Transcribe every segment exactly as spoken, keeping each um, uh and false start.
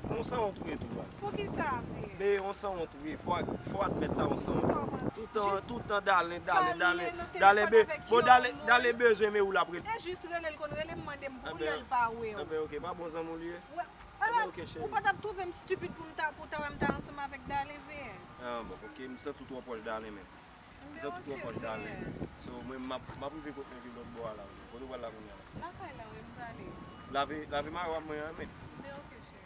On sanwont ou ye tou, baz. Poukisa, vre? Men on sanwont ou ye. Fò, fò admèt sa, on sanwont. Toutan, toutan Dalen, Dalen, Dalen. Dalen be-, bon, Dalen, Dalen bezwen men ou l ap rele. E jis rele l konn rele m mande m pou li, l pa wè w. Enben, ok, pa bon zanmi w li ye? Wè, ala, ou pa t ap twouve m stipid pou m ta, pou ta wè m ta ansanm avèk Dalen V S? Ah, bon, ok, m santi w twò pwòch Dalen, men. M santi w twò pwòch Dalen. So, mwen, m ap, m ap rive kot mwen vin lòt bò a la. Kote w pral la kounye a la? Lakay la, wi, m prale. Lave, lave mayo a mwen an, men. Men, ok, cheri.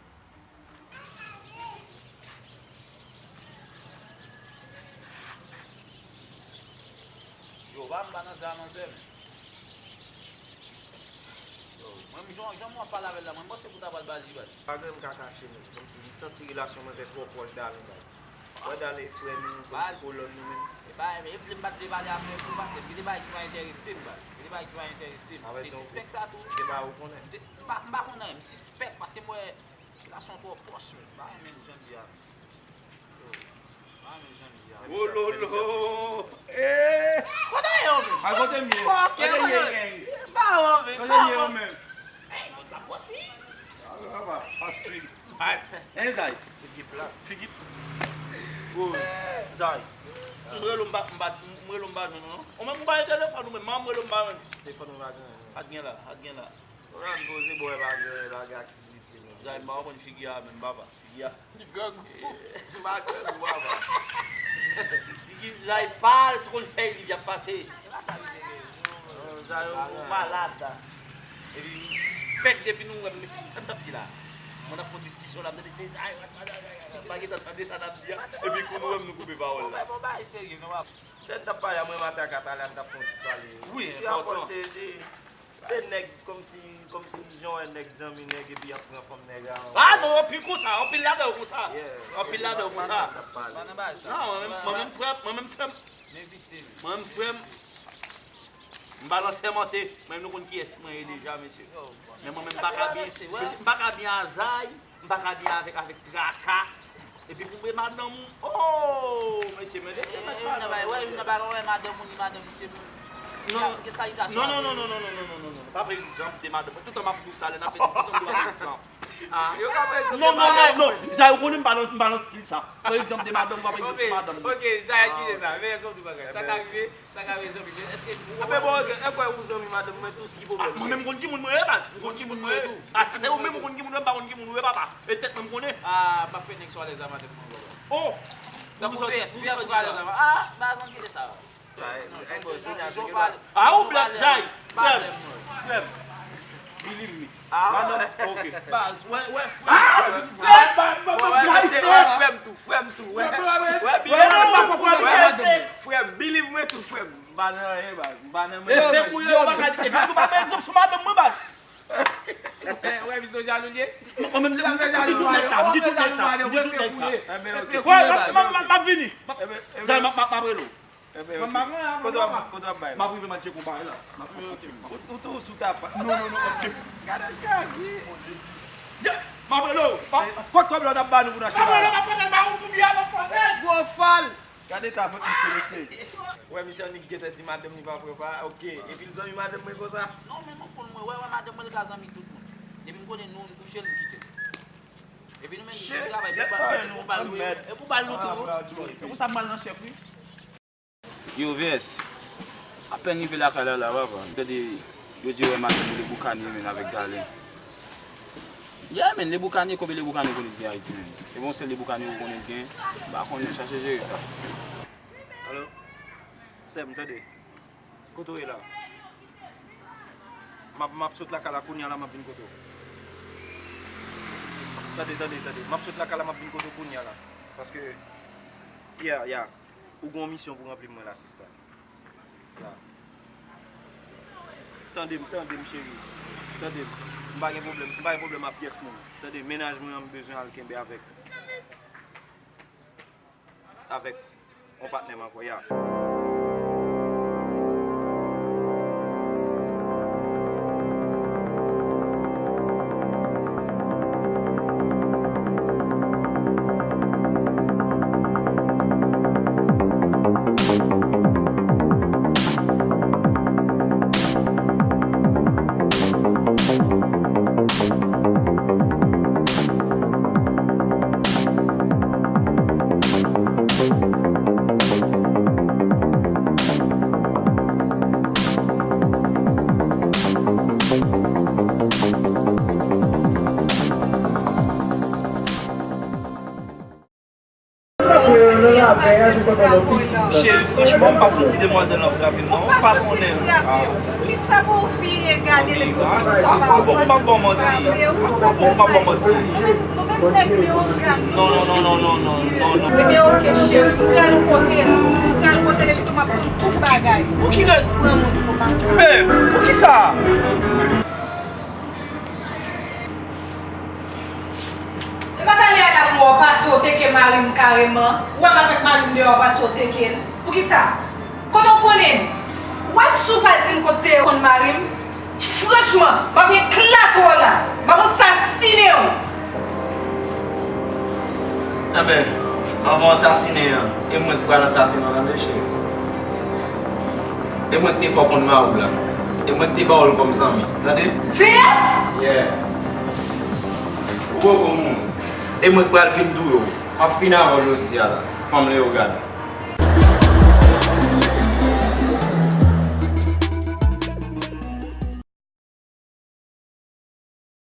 Jewova, m pa nan sa, manzè, men. Yo, mwen, jan, jan mwen ap pale avè l la, mwen, m panse pou ta pral bal li, baz. Pa gen m ka kache, men. Kòmsi m santi relasyon manzè twò pwòch Dalen, baz. Wè Dalen frè nou, kòmsi kolòn nou, men. E bay, men, e vle m pa t vle pale afè pou pa t, gen de bagay ki pa enterese m, baz. Gen de bagay ki pa enterese m. M te sispèk sa tou. Gen bagay ou konnen. M te, m pa, m pa konn anyen, m sispèk, paske m wè relasyon twò pwòch, men. M pa renmen jan l ye a, men. Wololo! Eh! Kote w ye, menm? A kote m ye? Kote w ye, gang? Ba w, menm. Kote w ye, ou menm? Ey, mwen pa posi. Papa, pa street. Hein, Zay? Figi plat. Figi. Oh, Zay. M rele w, m pa, m pa, m rele w, m pa jwenn ou, non. Ou menm, ou pa gen telefòn, ou menm, m rele w, m pa jwenn ou. Telefòn ou pa gen. Pa t gen la, pa t gen la. Ou pa poze bò, e pa gen, e pa gen aktivite, non. Zay, m pa konprann figi a menm, papa. Figi a. Li grangou. M pa grangou, papa. Figi Zay pal, se konn fè li ap pase. E pa sa misye gen. Non, Zay, ou malad la. Epi m sispèk depi nou wè m, mesye, sa n t ap di la? Mwen ap fè yon diskisyon la, m tande se Zay, Zay, Zay, Zay. M pa gentan tande sa n ap di a. Epi kou nou wè m, nou koupe pawòl la. Bon, bon, bagay serye, non, papa. Lè n t ap pale a, mwen maten ak Atalia, n t ap fè yon ti pale. Wi, enpòtan. Ti rapòte de, de nèg, kòmsi, kòmsi jan w wè nèg zanmi nèg epi y ap pran fanm nèg a. Ah non, anpil konsa, anpil ladan yo konsa. Anpil ladan yo konsa. Non, mwen menm, mwen menm frè, mwen menm frè m. Mwen menm frè m. M pa nan sèmante, mwen menm nou konn kiyès mwen ye deja, mesye. Men mwen menm m pa ka byen, mesye, m pa ka byen a Zay. M pa ka byen avèk, avèk traka. Epi pou madanm ou, oh, mesye, men de tèt ak madanm ou. Wè, youn nan bagay, wè, madanm ou ni madanm misye menm. Non, non, non, non, non, non, non, non, non, non. Pa pran egzanp de madanm mwen. Toutan m ap di w sa, lè n ap fè diskisyon, m di w pa pran egzanp. Ah, yo ka pran egzanp de madanm mwen. Non, non, non, non. Zay, ou konnen m pa nan, m pa nan stil sa. Pran egzanp de madanm ou, pa pran egzanp de madanm mwen. Ok, ok, Zay, kite sa. Men, èske w di bagay? Sa ka rive? Sa ka rezon, èske ou... Enben bon, enben, enben, ou zanmi madanm mwen tou, se ki pwoblèm ou? Mwen menm, m konn ki moun mwen ye, baz. M konn ki moun mwen ye tou. Ah, sa se ou menm, ou konn ki moun mwen, m pa konn ki moun ou ye, papa. E tèt mwen, m konnen. Ah, m ap fè nèg sou alèz a madanm mwen, papa. Oh! Tankou V S, V S ou alèz a madanm. Ah, baz, ann kite sa. Ah, ou blèm, Zay. Blèm. Blèm. Believe me. Ah, madanm, ok. Baz, wè, wè, frè m. Frè m tou, frè m tou, wè. Wè, believe me, frè m, believe me tou, frè m. M pa nan anyen, baz. M pa nan anyen. Epi ou pa bay egzanp sou madanm mwen, baz. Wè, misye jalou li ye. Mwen menm, m di tout nèg sa, m di tout nèg sa, m di tout nèg sa. Wè, m ap vini. Zay, m ap rele w. Kote w ap, kote w ap bay la? M ap rive, m ap tcheke yon bagay la. M ap fè yon konfime. Ou tou sou tapa. Non, non, non, ok. Gade l kagi. M ap rele w. Kot kòb la w t ap ba nou pou n achte bagay la? M ap rele w, m ap pote l ba ou pou byen, m ap pote l. Gade eta vant misye, mesye. Wè, misye annik gentan di madanm li pa pran pa, ok. Epi l zanmi madanm mwen konsa? Non, men mwen konn mwen, wè, wè, madanm mwen, li ka zanmi tout moun. Depi m konnen nou, m kouche l, m kite l. Epi nou menm, nou travay, e pou bal nou, e pou bal nou tou. E pou sa m pral nan chèf, wi. Yo, V S, apèn rive lakay la, la, papa. M tande yo di yo wè madanm ou Leboukanye, menm avèk Dalen. Yeah, men, Leboukanye, konbyen Leboukanye ou konnen ki gen Ayiti, menm? E bon, sèl Leboukanye ou konnen ki gen, m pa konnen, chache jere sa. Alo? Sè m, tande. Kote w ye la? M ap, m ap sot lakay la kounye a la, m ap vin kote w. Tande, tande, tande. M ap sot lakay la, m ap vin kote w kounye a la. Paske, yeah, yeah. Ou gen yon misyon pou ranpli pou mwen la, sista. La. Tande m, tande m, cheri. Tande m. M pa gen pwoblèm, m pa gen pwoblèm ak pyès moun. Tande, mennaj mwen an, m bezwen al kenbe avèk, avèk yon patnè m ankò, ya. Cheri, franchman, m pa santi demwazèl lan frape m, non. M pa konnen. Li frape w vire gade l epi w di konsa. A kwè bon m ap ba w manti? A kwè bon m ap ba w manti? Nou menm nèg Leyogàn, nou toujou isit. Non, non, non, non, non, non, non. Ebyen, oke, cheri, m pral pote l. M pral pote l epi tou m ap konn tout bagay. Pou ki rè- Pran moun pou madanm. Babe, pou ki sa? E pa talè a la m wè w pase w teke mari m kareman. W wè m avèk mari m deyò w pase w teke l. Poukisa? Kote w konnen m? W wè si w pa di m kote w konn mari m, franchman, m ap eklate w la. M ap ansasinen w. Enben, anvan w ansasinen an, e mwen k pral ansasen w, tande, cheri. E mwen k te fè w konn mari w la. E mwen k te ba w l kòm zanmi, tande? V S? Yeah. Ou poko moun. E mwen k pral vin touye w. M ap fin avè w jodi a la. Fanm Leyogàn.